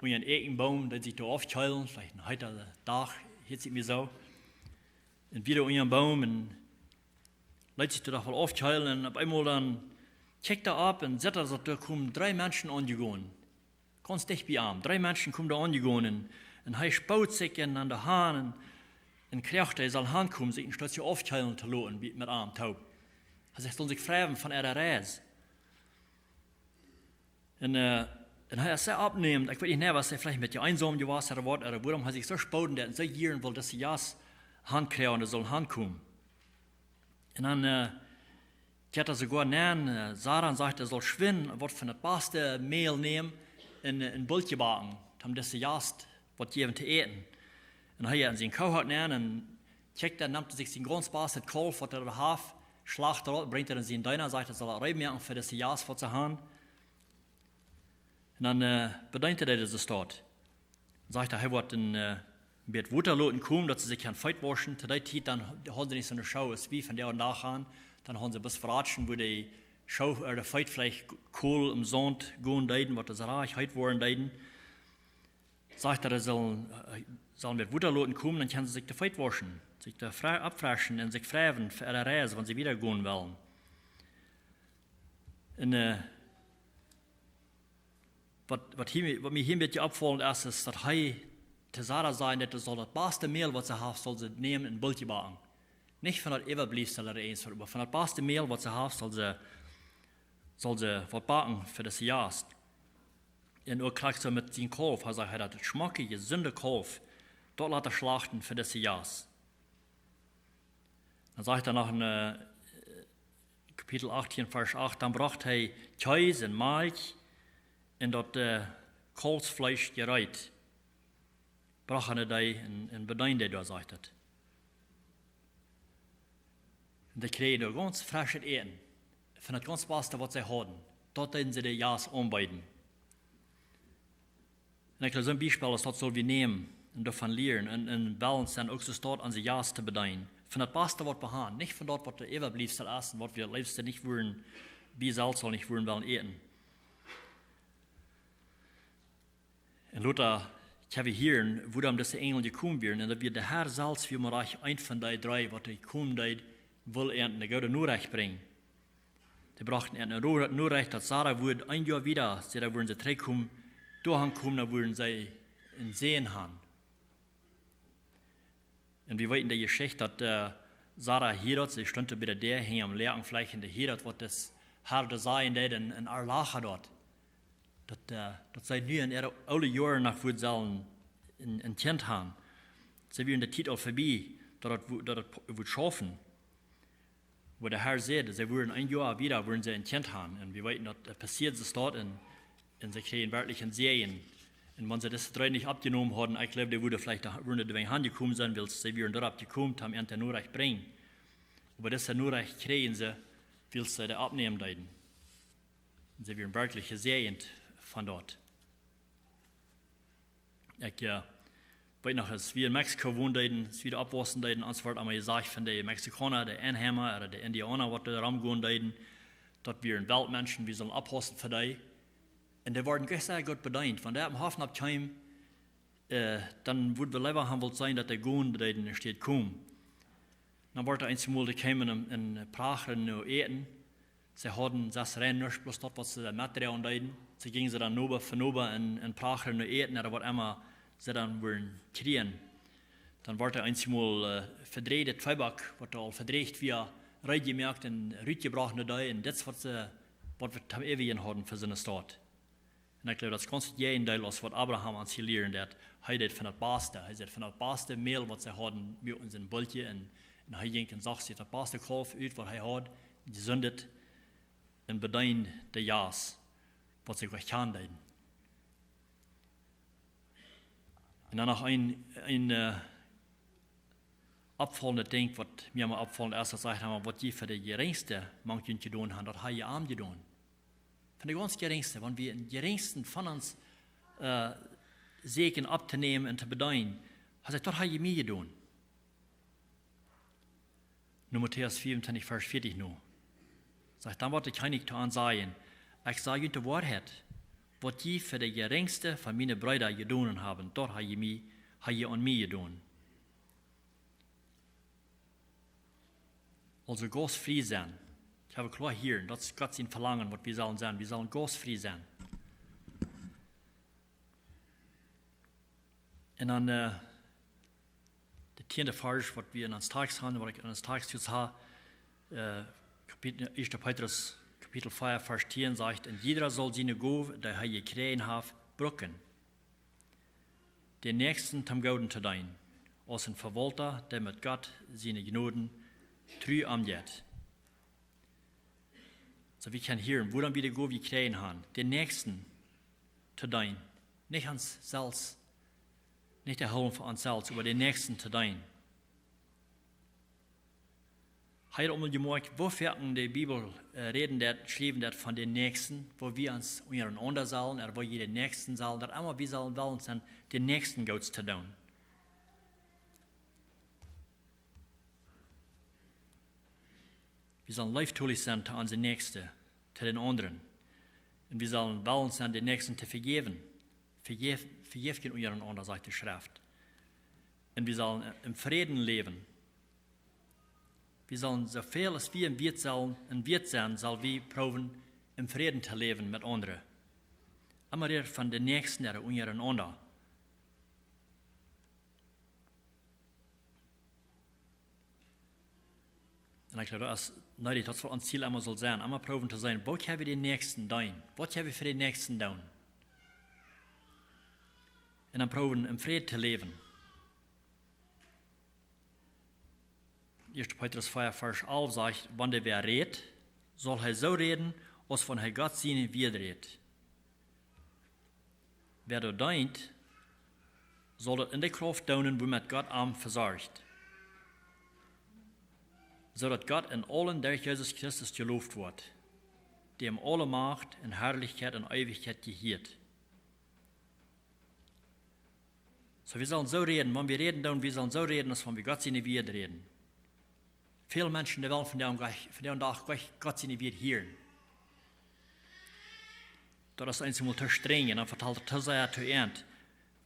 unja een Eekjenboom, dee sikj doa aufkjeelen, veleicht een heeta Dach, hieet sikj mie soo. Un wia doa unja een Boom un leet sikj doa doch woll aufkjeelen, un opp eemol dan kjikjt hee opp un sitt hee, daut doa komen dree Menschen aunjegonen. Gaunz dicht bie am. Dree Menschen komen doa aunjegonen. Un hee spoot sikj un aun de Haunt un, un kjrieech, hee saul hankomen, sikj een Stootje aufkjeelen to loten bie, met am toop. Hee sajcht, sull sikj freien von äare Reis. Un, äh, un hee es sea oppnämend. Ekj weet nich, wia hee veleicht een bät eensom jewast ooda waut, ooda wuarom hee sikj soo spooden deed un soo jieren wull, daut see Jast hankjrieejen un sullen hankomen. Un dan, äh, jeit hee soogoa no, äh, Sara un sajcht, hee saul schwind waut von daut baste Mäl nämen un, äh, een Bultje backen, om dise Jast waut jäwen to äten. Un hee jeit en sienen Koohauck nenn un kjikjt, dan nemt hee sikj sien gaunz bastet Kaulf, waut hee doa haft, schlacht hee daut, brinjt hee daut sienen Deena, sajcht, hee saul daut reed moaken fa dise Jast, waut see haben. Un dan, äh, bedeent hee dise Staut. Sajcht hee, hee woat een, äh, bät Wota loten komen, daut see sikj kjennen Feet wauschen. To dee Tiet dan hauden see nich soone Schoo aus wie vondoag dän Dach haben. Dan hauden see bloos Fratschen, wua de Schoo, äh, de Feet veleicht kolt em Saunt gonen deeden, waut see rajcht heet woaren deeden. Sajcht hee, hee saul, äh, saul een bät Wota loten komen, dan kjennen see sikj de Feet wauschen, sikj de fre-, oppfreschen un sikj freien fa äare Reis, wan see wieda gonen wellen. Un, äh, waut, waut hia, waut mie hia een bät oppfaulent es, es daut hee to Sara säd, daut see saul daut baste Mäl, waut see haft, saul see nämen un Bultje backen. Nich von daut Äwabliefsel ooda eent, oba von daut baste Mäl, waut see haft, saul see, saul see waut backen fa dise Jast. Un uk krakjt soo met sien Kaulf, hee sajcht, hee haud daut schmocke, jesunde Kaulf, daut lat hee schlachten fa dise Jast. Dan sajcht hee noch en, äh, Kapitel achtieen, Varsch acht, dan brocht hee Kjees un Malkj un daut, äh, Kaulfsfleesch jereed. Brocht hee dee un, un bedeend dee doa, sajcht et. Un dee kjrieejen doa gaunz freschet Äten, von daut gaunz baste, waut see hauden. Daut deeden see de Jast aunbeeden. Un ekj jleew, soon Biespel aus daut sull wie nämen un doavon lieren un, un wellen sennen, uk soo Staut aun de Jast to bedeenen. Von daut baste, waut wie haben, nich von daut, waut de Äwabliefsel es un waut wie daut leefste nich wudden, wie selfst aul nich wudden wellen äten. Un lota kjenn wie hieren, wuarom dise Enjel jekomen wieren. Un daut wia de Herr selfst, wia mau rajcht eent von dee dree, waut hee komen deed, wull an de goode Norecht brinjen. Dee brochten an de Norecht, daut Sara wudd een Joa wieda, see, dan wudden see trigjkomen, doa hankomen, dan wudden see een Sän haben. Un wie weeten de Jeschicht, daut, äh, Sara hieed daut, see stunt bie de Däa, hinkj aum Läajenfleesch, un dee hieed daut, waut de Herr to sajen deed, un, un erlach daut. Daut, äh, daut see nu en äare oole Joaren noch wudd sellen een, een Kjint haben. See wieren de Tiet aul vebie, daut daut wu-, daut daut po-, wudd schaufen. Wua de Herr säd, see wudden een Joa wieda, wudden see een Kjint haben. Un wie weeten, daut, äh, passieed soo Staut un, un see kjrieejen werkjlich een Säajen. Un wan see dise dree nich oppjenomen hauden, ekj jleew, dee wudden veleicht, wudden dee doa nich hanjekomen sennen, wiels see wieren doaropp jekomen, om an de Norecht brinjen. Oba dise Norecht kjrieejen see, wiels see dee oppnämen deeden. Un see wieren werkjlich jesäajent von daut. Ekj, äh, weet noch, aus wie en Mexiko wonen deeden, aus wie doa oppwaussen deeden, ons wort emma jesajcht von de Mexikauna, de Enheima ooda de Indiauna, waut doa romgonen deeden, daut wieren Weltmenschen, wie sullen oppaussen fa dee. Un dee worden sea goot bedeent. Wan dee opp dän Hoff kjeemen, äh, dan wudd wie leewa haben wullt seenen, daut dee gonen deeden, enne Städ komen. Dan wort eent emol, dee kjeemen en, en Prachren no äten. See hauden sest rein nuscht, bloos daut waut see metdroagen deeden. See jinjen see dan noba fa noba en, en Prachren no äten, ooda waut emma see dan wudden kjrieen. Dan wort eent emol, äh, vedräajde Tweeback, waut aul vedräacht wia, reed jemoakt un rutjebrocht no dee. Un dit es waut see, waut wie toom äten hauden fa soone Staut. Un ekj jleew, daut es gaunz daut Jäajendeel aus waut Abraham ons hia lieren deed. Hee deed von daut baste, hee deed von daut baste Mäl waut see hauden, muak hee een Bultje un, un hee jinkj un socht sikj daut baste Kaulf ut waut hee haud, jesundet un bedeend de Jast, waut see goa kjanen deeden. Un dan noch een, een, äh, oppfaulent Dinkj, waut mie emma oppfaulent es, daut sajcht hee, waut jie fa de jerinjste mank junt jedonen haben, daut hab jie am jedonen. Von de gaunz jerinjste, wan wie dän jerinjsten von ons, äh, sieekjen opptonämen un to bedeenen, hee sajcht, daut hab jie mie jedonen. No Matäus vea un twintich, Varsch veatich no. Sajcht, dan woat de Kjennich to an sajen: Ekj saj junt de Woarheit, waut jie fa de jerinjste von miene Breeda jedonen haben, daut hab jie mie, hab jie aun mie jedonen. Aulsoo gaunz frie sennen. Ekj hab kloa hia, daut es Gott sien Velangen, waut wie sellen sennen. Wie sellen gaunz frie sennen. Un dan, äh, de tieende Varsch, waut wie en ons Tekjst haben, waut ekj en ons Tekjst jrod hab, äh, Kapitel, ieeschte Petrus, Kapitel vea, Varsch tieen sajcht: Un jieda saul siene Gow, dee hee jekjräajen haft, brucken, dän Näakjsten toom Gooden to deenen, aus een Vewaulta, dee met Gott siene Jnod tru omjeit. Soo, wie kjennen hieren, wuarom wie de Gow jekjräajen haben, dän Näakjsten to deenen. Nich ons selfst, nich to hoolen fa ons selfst, oba dän Näakjsten to deenen. Hab jie aul mol jemoakjt, woo foaken de Bibel, äh, räden deed, schriewen deed von dän Näakjsten, woo wie ons unjarenaunda sellen, ooda woo jie dän Näakjsten sellen, daut emma wie sellen wellen sennen, dän Näakjsten Goots to doonen. Wie sellen leeftolich sennen to onse Näakjste, to dän aundren. Un wie sellen wellen sennen, dän Näakjsten to vejäwen. Vejäft, vejäft junt unjarenaunda, sajcht de Schreft. Un wie sellen em Fräd läwen. Wie sellen soo väl aus wie em Wieet sellen, em Wieet sent, sell wie proowen em Fräd to läwen met aundre. Emma räden von dän Näakjsten, dee unjarenaunda. Un ekj jleew, daut es, nä, daut es waut ons Ziel emma saul sennen. Emma proowen to seenen, woo kjenn wie dän Näakjsten deenen? Waut kjenn wie fa dän Näakjsten doonen? Un dan proowen em Fräd to läwen. Ieeschte Petrus vea, Varsch alf sajcht: Wan wäa rät, saul hee soo räden, aus wan hee Gott sien Wuat rät. Wäa doa deent, saul daut en de Krauft doonen, wuamet Gott am vesorcht, soo daut Gott en aulem derch Jesus Christus jeloft woat, däm aule Macht un Harlichkjeit en Eewichkjeit jehieet. Soo, wie sellen soo räden, wan wie räden doonen, wie sellen soo räden, aus wan wie Gott sien Wuat räden. Väl Menschen, dee wellen vondoag, vondoag Gott sien Wuat hieren. Daut es eent emol too strenj, dan vetalt et too sea to an.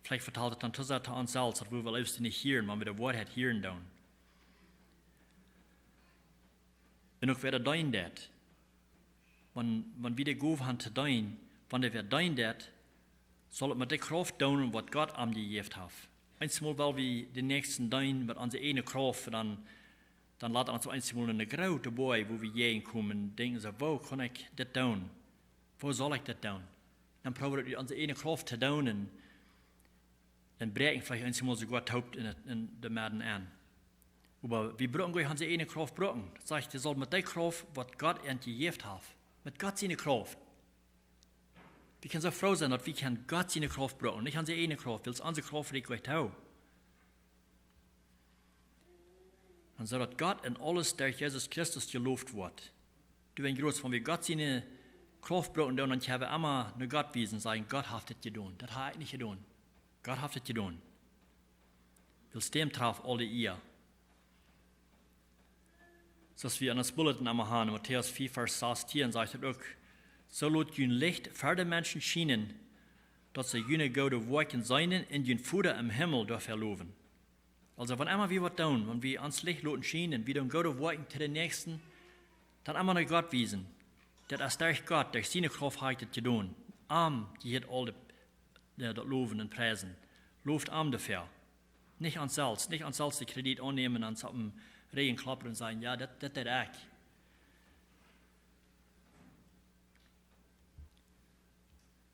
Veleicht vetalt et dan too sea to ons selfst, daut wie daut leefste nich hieren, wan wie de Woarheit hieren doonen. Un uk wäa deenen deit. Wan, wan wie de Gow haben to deenen, wan wäa deenen deit, saul et met de Krauft doonen, waut Gott am jejäft haft. Eent emol, wan wie dän Näakjsten deenen met onse ieejne Krauft, dan, dan lat ons eent emol en de groote Boaj, wua wie jäajenkomen, denkjen soo: Woo kaun ekj dit doonen? Woo saul ekj dit doonen? Dan proowen wie daut ut onse ieejne Krauft to doonen. Un bräakjen veleicht eent emol soogoa toop en, en de Medden aun. Oba wie brucken nich onse ieejne Krauft brucken. Daut sajcht, wie sellen met de Krauft, waut Gott ons jejäft haft, met Gott siene Krauft. Wie kjennen soo froo sennen, daut wie kjennen Gott siene Krauft brucken, nich onse ieejne Krauft, wiels onse Krauft rieekjt nich too. Un soo daut Gott en aules derch Jesus Christus jeloft woat. Daut es groot, wan wie Gott siene Krauft brucken doonen, dan kjenn wie emma no Gott wiesen, sajen: Gott haft dit jedonen. Daut hab ekj nich jedonen. Gott haft dit jedonen. Wiels däm jehieet aule Ea. Soo aus wie en ons Bulletin emma haben, en Matäus vea, Varsch sastieen sajcht et uk: Soo lot jun Licht ver de Menschen schienen, daut see june goode Woakjen seenen un jun Voda em Himmel doafäa lowen. Aulsoo, wan emma wie waut doonen, wan wie ons Licht loten schienen un wie doonen goode Woakjen to dän Näakjsten, dan emma no Gott wiesen. Daut es derch Gott, derch siene Krauft hab ekj daut jedonen. Am jehieet aul de, de, daut Lowen un Priesen. Looft am doafäa. Nich ons selfst, nich ons selfst dän Kredit aunnämen un ons opp dän Rigjen kloppen un sajen: "Jo, daut, daut deed ekj."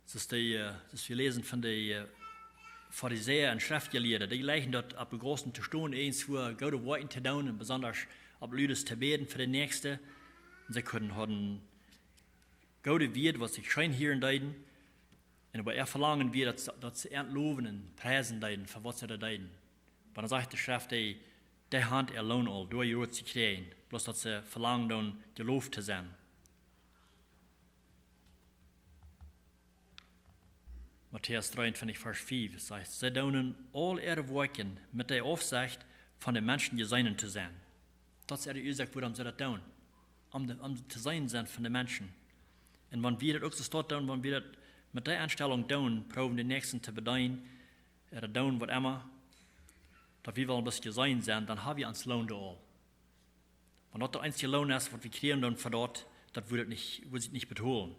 Daut es de, äh, daut wie läsen von de, äh, Farisäa un Schreftjelieede. Dee jleichen daut opp de Gaussen to stonen, irjentwua goode Woakjen to doonen un besonda opp Ludes to bäden fa de Näakjste. Un see kunnen, hauden goode Wieed, waut sikj scheen hieren deeden. Un oba äa Velangen wia, daut, daut see an lowen un priesen deeden fa waut see daut deeden. Oba dan sajcht de Schreft, dee, dee hauden äa Loon aul, doa jehieet see kjrieen, bloos daut see velangen doonen, jeloft to sennen. Matäus dreeuntwintich, Varsch fief sajcht: "See doonen aul äare Woakjen met de Aufsecht, von de Menschen jeseenen to sennen." Daut es de Uasoak, wuarom see daut doonen. Om de, om to seenen sennen von de Menschen. Un wan wie daut uk soo stonen doonen, wan wie daut met dee Enstalunk doonen, proowen dän Näakjsten to bedeenen, ooda doonen waut emma, daut wie wellen bloos jeseenen sennen, dan hab wie ons Loon doa aul. Wan daut de eensje Loon es, waut wie kjrieen doonen fa daut, daut woat nich, woat sikj nich betolen.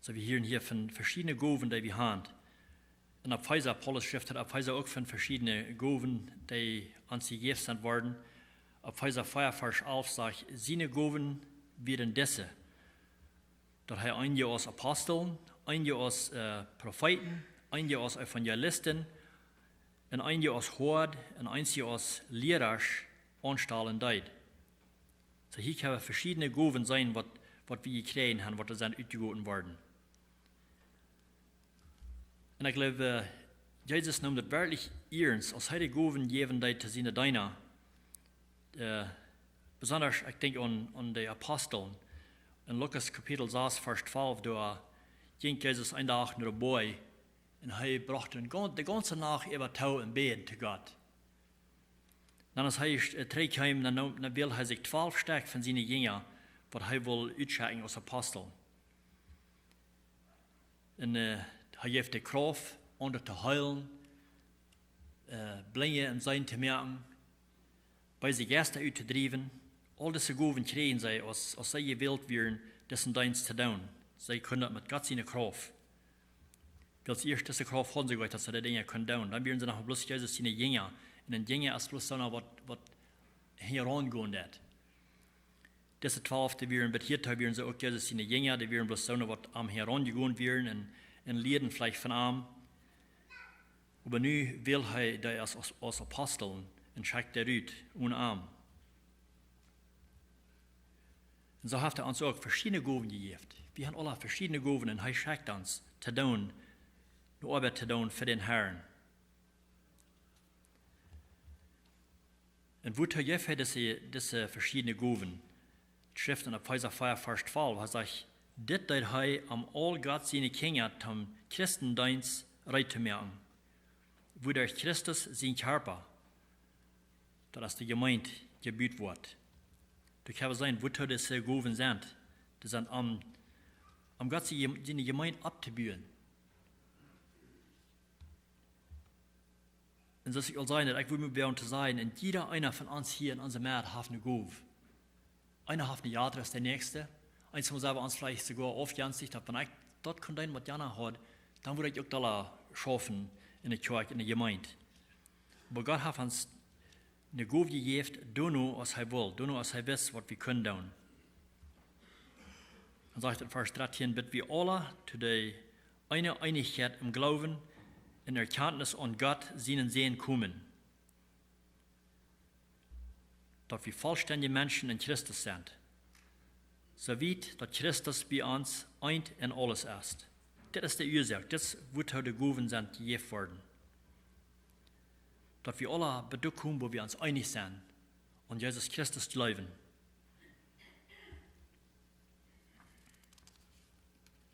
Soo, wie hieren hia von veschiedne Gowen, dee wie haben. Un Efeesa, Paulus schrift en Efeesa uk von veschiedne Gowen, dee ons jejäft sent worden. Efeesa vea, Varsch alf sajcht: "Siene Gowen wieren dise: daut hee eenje aus Aposteln, eenje aus, äh, Profeeten, eenje aus Evangelisten, un eenje aus Hoad, un eenje aus Lierasch aunstalen deed." Soo, hia kjenn wie veschiedne Gowen seenen, waut, waut wie jekjräajen haben, waut doa sent utjegoten worden. Un ekj jleew, äh, Jesus neem daut werkjlich iernst, aus hee de Gowen jäwen deed to siene Deena. Äh, besonda, ekj denkj aun, aun de Aposteln. En Lukas Kapitel sas, Varsch twalf, doa jinkj Jesus een Dach no de Boaj un hee brocht de gaun-, de gaunze Nacht äwa too un bäd to Gott. Dan, aus hee, äh, trigjkjeem, dan neem, dan wäld hee sikj twalf Stekj von siene Jinja, waut hee wull utschekjen aus Apostel. Un, äh, hee jeef de Krauft, aundre to heelen, äh, Blinje un Seenen to moaken, beese Jeista uttodriewen. Aul dise Gowen kjrieejen see, aus, aus see jewält wieren, disen Deenst to doonen. See kunnen daut met Gott siene Krauft. Wiels ieescht dise Krauft hauden see goanich, daut see dee Dinja kunnen doonen. Dan wieren see noch bloos Jesus siene Jinja. Un een Jinja es bloos soona, waut, waut hinjaraun gonen deit. Dise twalf, dee wieren, bat hia wieren see uk Jesus siene Jinja, dee wieren bloos soone, waut am hinjaraun jegonen wieren un, un lieeden veleicht von am. Oba nu wält hee dee aus, aus, aus Apostel un schekjt dee rut, onen am. Un soo haft hee ons uk veschiedne Gowen jejäft. Wie haben aula veschiedne Gowen un hee schekjt ons to doonen, de Oabeit to doonen fa dän Herrn. Un wuatoo jeef hee dise, dise veschiedne Gowen? Daut schrift en Efeesa vea, Varsch twalf, hee sajcht: "Dit deed hee, om aul Gott siene Kjinja toom Christendeenst reed to moaken, wuaderch Christus sien Kjarpa, daut es de Jemeent, jebut woat." Doa kjenn wie seenen, wuatoo dise Gowen sent. Dee sent om, om Gott siene Jem-, siene Jemeent opptobuen. Un soo aus ekj aul säd, daut ekj wudd mie wellen to sajen, un jieda eena von ons hia en onse Medd haft eene Gow. Eena haft eene jratre aus de näakjste. Eenjemol sent wie ons veleicht soogoa aufjenstich, daut wan ekj daut kunn doonen, waut jana haud, dan wudd ekj uk dolla schaufen en de Kjoakj, en de Jemeent. Oba Gott haft ons eene Gow jejäft, doano aus hee wull, doano aus hee wist, waut wie kunnen doonen. Dan sajcht et en Varsch dartieen: "Bat wie aula to de eene Eenichkjeit em Gloowen un Erkjantnis aun Gott sienen Sän komen, daut wie vollstendje Menschen en Christus sent, soo wiet daut Christus bie ons eent en aules es." Dit es de Uasoak, dit es wuatoo de Gowen sent jejäft worden. Daut wie aula bat doa komen, wua wie ons eenich sent, aun Jesus Christus jleewen.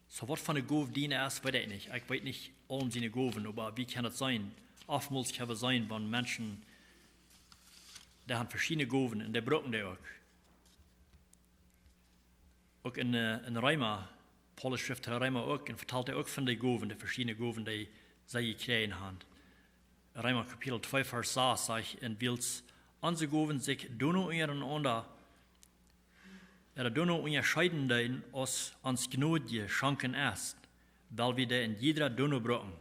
Soo, waut fa eene Gow diene es, weet ekj nich. Ekj weet nich aulem siene Gowen, oba wie kjenn daut seenen? Oftmols kjenn wie seenen, wan Menschen, dee haben veschiedne Gowen un dee brucken dee uk. Uk en, äh, en Reema Paulus schrift to de Reema uk un vetalt hee uk von de Gowen, de veschiedne Gowen, dee see jekjräajen haben. Reema Kapitel twee, Varsch sas sajcht: "Un wiels onse Gowen sikj doano unjarenaunda, ooda doano unjascheeden deeden, aus ons Jnod jeschonken es, well wie dee en jiedra doano brucken."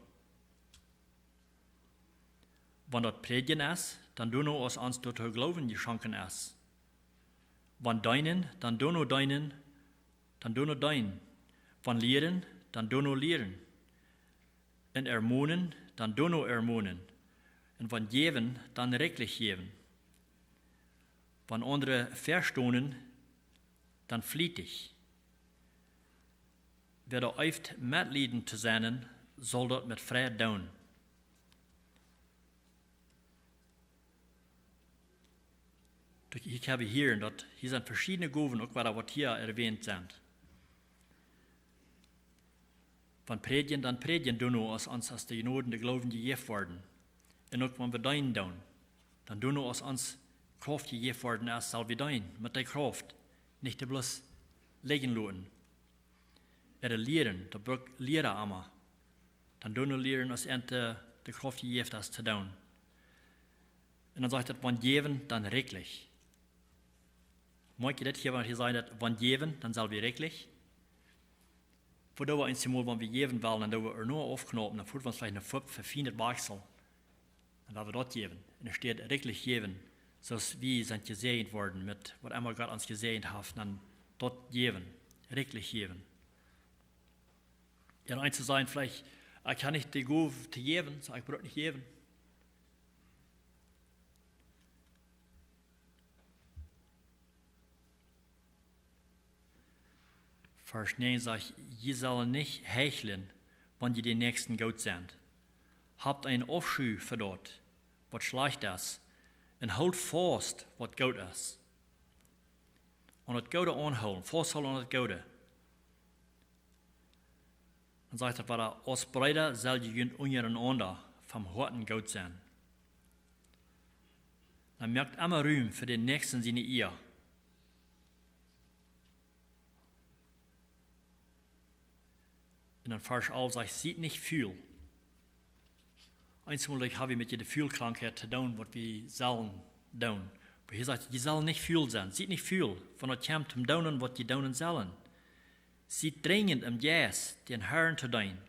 Wan daut Prädjen es, dan doano aus ons doatoo Gloowen jeschonken es. Wan deenen, dan doano deenen, dan doano deenen. Wan lieren, dan doano lieren. Un ermonen, dan doano ermonen. Un wan jäwen, dan rikjlich jäwen. Wan aundre vestonen, dan flietich. Wäa doa eeft metlieden to sennen, saul daut met Freid doonen. Doa, hia hab wie hia, daut hia sent veschiedne Gowen, uk wada waut hia erwähnt sent. Wan prädjen, dan prädjen doano aus ons aus de Jnod un de Gloowen jejäft worden. Un uk wan wie deenen doonen, dan doano aus ons Krauft jejäft worden es, saul wie deenen met dee Krauft, nich dee bloos lijen loten. Ooda lieren, daut brukt Liera emma. Dan doano lieren aus an de, de Krauft jejäft es to doonen. Un dan sajcht daut, wan jäwen, dan rikjlich. Moakt jie daut hia, wan hia sajcht daut, wan jäwen, dan sell wie rikjlich? Wua doa wie eensjemol, wan wie jäwen wellen, dan doa wie ea noch aufknopen, dan foat wie ons veleicht een Fupp vefienet Wajchsel. Dan woa wie daut jäwen. Un doa steit rikjlich jäwen, soo aus wie sent jesäajent worden met waut emma Gott ons jesäajent haft, dan daut jäwen, rikjlich jäwen. Jo, eent to sennen veleicht, ekj hab nich de Gow to jäwen, soo ekj bruk nich jäwen. Varsch näajen sajcht: "Jie sellen nich heichlen, wan jie dän Näakjsten goot sent. Habt eenen Aufschu fa daut, waut schlajcht es, un hoolt faust, waut goot es." Aun daut Goode aunhoolen, fausthoolen aun daut Goode. Dan sajcht daut wada: "Aus Breeda sell jie junt unjarenaunda vom Hoaten goot sennen." Dan moakt emma Rum fa dän Näakjsten siene Ea. Un dan Varsch alf sajcht: "Siet nich ful." Eensjemol hab wie met de Fulkrankheit to doonen, waut wie sellen doonen. Oba hia sajcht: "Jie sellen nich ful sennen. Siet nich ful, wan daut kjemt toom doonen, waut jie doonen sellen. Siet drinjent em Jeist, dän Herrn to deenen."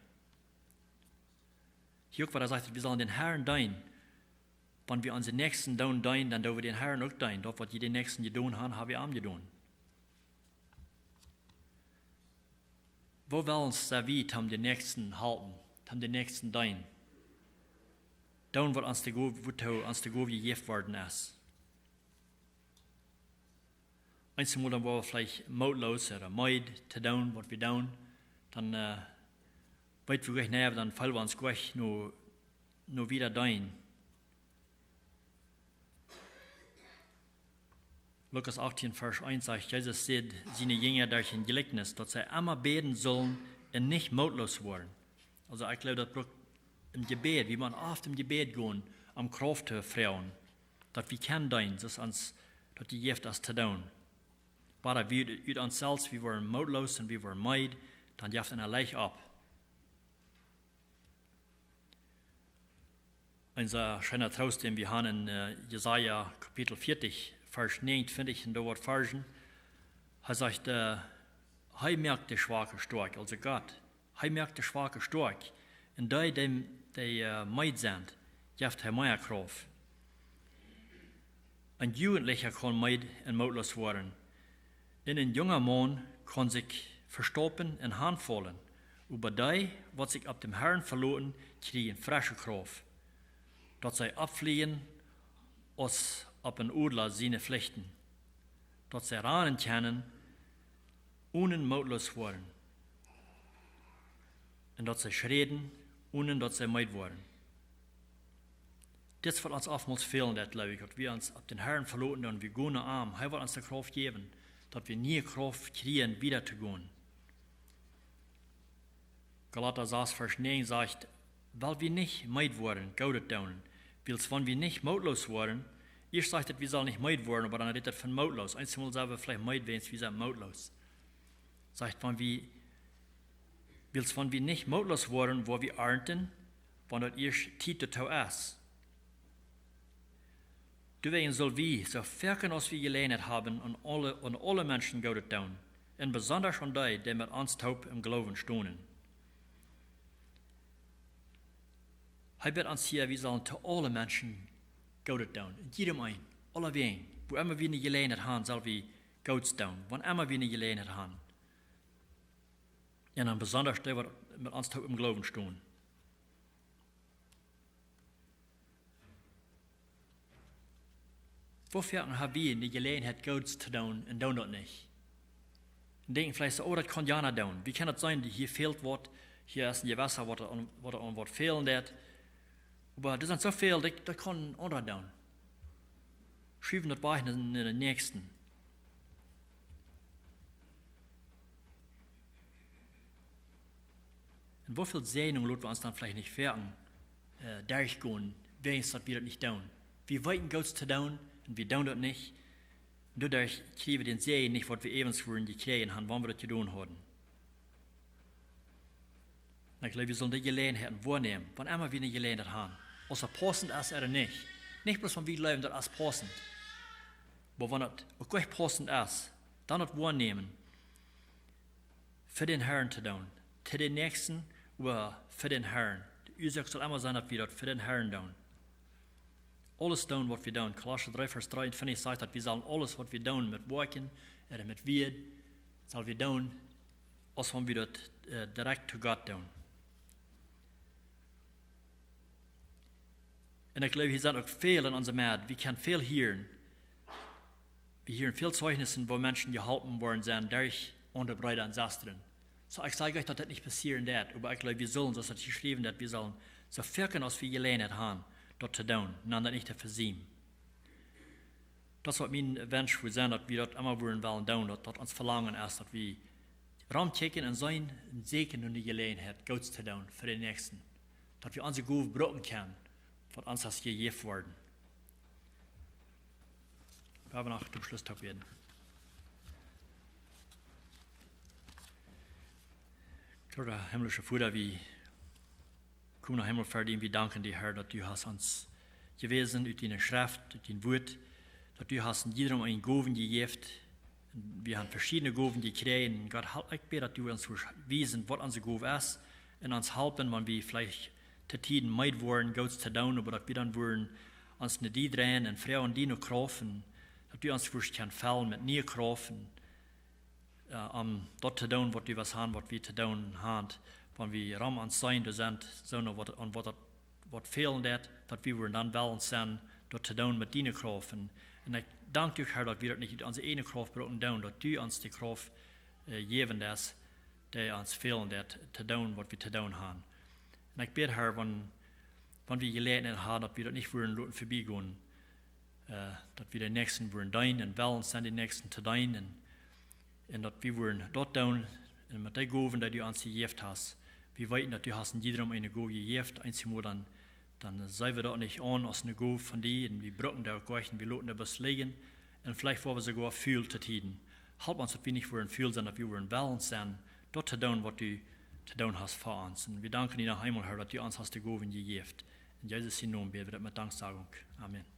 Hia uk wada sajcht daut, wie sellen dän Herrn deenen. Wan wie onsen Näakjsten doonen deenen, dan doo wie dän Herrn uk deenen. Daut, waut jie dän Näakjsten jedonen haben, hab jie am jedonen. Woo wellens sent wie, toom dän Näakjsten halpen, toom dän Näakjsten deenen? Doonen, waut ons de Gow, wuatoo ons de Gow jejäft worden es. Eensjemol dan woa wie veleicht mootloos ooda meed to doonen, waut wie doonen. Dan, äh, weet wie nich, dan feelen wie ons nich no, no wieda deenen. Lukas achtieen, Varsch eent sajcht: "Jesus säd siene Jinja derch een Jlikjnis, daut see emma bäden sullen un nich mootloos woaren." Aulsoo, ekj jleew, daut brukt een Jebäd, wie maun oft em Jebäd gonen, om Krauft to froagen, daut wie kjennen deenen, soo aus ons daut jejäft es to doonen. Oba wan wie ut ons selfst, wie woaren mootloos un wie woaren meed, dan jeft eena leicht opp. Een sea scheena Troost, dän wie haben en, äh, Jesaja Kapitel vieetich, Varsch näajenuntwintich, un doa woat Varsch. Hee sajcht, äh, hee moakt de Schwake stoakj, aulsoo Gott. Hee moakt de Schwake stoakj. Un dee, dee, dee, äh, meed sent, jeft hee mea Krauft. Een Jugentlicha kaun meed un mootloos woaren. Un een junga Maun kaun sikj vestoppen un hanfaulen. Oba dee, waut sikj opp dän Herrn veloten, kjrieen fresche Krauft. Daut see oppfleajen aus opp een Odla siene Flichten. Daut see rannen kjennen, onen mootloos woaren. Un daut see schräden, onen daut see meed woaren. Dit es waut ons oftmols fält, daut, jleew ekj, daut wie ons opp dän Herrn veloten un wie gonen no am. Hee woat ons de Krauft jäwen, daut wie niee Krauft kjrieen, wieda to gonen. Galata sas, Varsch näajen sajcht: "Well wie nich meed woaren, Goodet doonen. Wiels wan wie nich mootloos woaren", ieescht sajcht et, wie sellen nich meed woaren, oba dan rät et von mootloos. Eensjemol sent wie veleicht meed, wiels wie sent mootloos. Sajcht, wan wie Wiels wan wie nich mootloos woaren, woa wie arnten, wan daut ieescht Tiet doatoo es. Doawäajen sell wie, soo foaken aus wie Jeläajenheit haben, aun aule, aun aule Menschen Goodet doonen, un besondasch aun dee, dee met ons toop em Gloowen stonen. Hee bät ons hia, wie sellen to aule Menschen Goodet doonen. Jiedem eenen, aulawäajen. Wua emma wie ne Jeläajenheit haben, sell wie Goots doonen. Wan emma wie ne Jeläajenheit haben. Un dan besondasch dee, waut met ons toop em Gloowen stonen. Woo foaken haben wie ne Jeläajenheit Goots to doonen un doonen daut nich? Un denkjen veleicht soo: "Oh, daut kaun jana doonen." Wie kjennen daut seenen, dee hia fält waut, hia es een Jewessa, waut aun, waut aun waut fälen deit. Oba doa sent soo väl, dee, dee kaun aundre doonen. Schuwen daut wajch no, no dän Näakjsten. Un woo väl Säajnunk lot wie ons dan veleicht nich foaken, äh, derchgonen, wäajens daut wie daut nich doonen. Wie weeten Goots to doonen un wie doonen daut nich. Un doaderch kjrie wie dän Säajen nich, waut wie äwens wudden jekjräajen haben, wan wie daut jedonen hauden. Un ekj jleew, wie sellen dee Jeläajenheiten woanämen, wan emma wie ne Jeläajenheit haben. Aus et paussent es ooda nich. Nich bloos wan wie jleewen, daut es paussent. Oba wan et uk ech paussent es, dan daut woanämen, fa dän Herrn to doonen. To dän Näakjsten, oba fa dän Herrn. De Uasoak saul emma sennen, daut wie daut fa dän Herrn doonen. Aules doonen, waut wie doonen. Kolossa dree, Varsch dreeuntwintich sajcht, daut wie sellen aules, waut wie doonen, met Woakjen ooda met Wieed, sell wie doonen, aus wan wie daut, äh, direkt to Gott doonen. Un ekj jleew, hia sent uk väl en onse Medd. Wie kjennen väl hieren. Wie hieren väl Zeichnissen, wua Menschen jeholpen worden sent derch aundre Breeda un Sestren. Soo, ekj saj nich, daut daut nich passieren deit, oba ekj jleew, wie sellen, soo aus et jeschräwen steit, wie sellen soo foaken aus wie Jeläajenheit haben, daut to doonen, un dan daut nich to vesiemen. Daut es waut mien Wunsch wudd sennen, daut wie daut emma wudden wellen doonen, daut daut ons Velangen es, daut wie romkjikjen un seenen un sieekjen no de Jeläajenheit, Goots to doonen fa dän Näakjsten. Daut wie onse Gow brucken kjennen, waut ons es jejäft worden. Wie haben noch toom Schluss to bäden. Groota himmlischa Voda, wie komen noch eemol ver die, wie danken die, Herr, daut du hast ons jewäsen ut diene Schreft, ut dien Wuat, daut du hast en jiedrem eene Gow jejäft. Wie haben veschiedne Gowen jekjräajen. Gott, hal-, ekj bäd, daut du ons wurscht wiesen, waut onse Gow es, un ons halpen, wan wie veleicht to Tieden meed woaren, Goots to doonen, oba daut wie dan wudden ons no die dreien un froagen no diene Krauft, daut du ons wurscht kjennen fellen met niee Krauft, äh, om daut to doonen, waut du west haben, waut wie to doonen haben, wan wie rom ons seenen, doa sent, soo no waut, aun waut daut, waut fälen deit, daut wie wudden dan wellen sennen, daut to doonen met diene Krauft. Un, un ekj dank die, Herr, daut wie daut nich ut onse ieejne Krauft brucken doonen, daut du ons de Krauft, äh, jäwen deist, dee ons fälen deit, to doonen, waut wie to doonen haben. Un ekj bäd, Herr, wan, wan wie Jeläajenheit haben, daut wie daut nich wudden loten verbiegonen, äh, daut wie dän Näakjsten wudden deenen un wellen sennen, dän Näakjsten to deenen. Un, un daut wie wudden daut doonen, un met dee Gowen, dee du ons jejäft hast. Wie weeten, daut du hast en jiedrem eene Gow jejäft, eenjemol dan, dan seenen wie daut nich aun aus eene Gow von die, un wie brucken dee uk nich, un wie loten dee bloos lijen. Un veleicht woa wie soogoa ful to Tieden. Halp ons, daut wie nich wudden ful sennen, daut wie wudden wellen sennen, daut to doonen, waut du to doonen hast fa ons. Un wie danken die noch eemol, Herr, daut du ons hast de Gowen jejäft. En Jesus sienen Nomen bäd wie daut met Danksagung. Amen.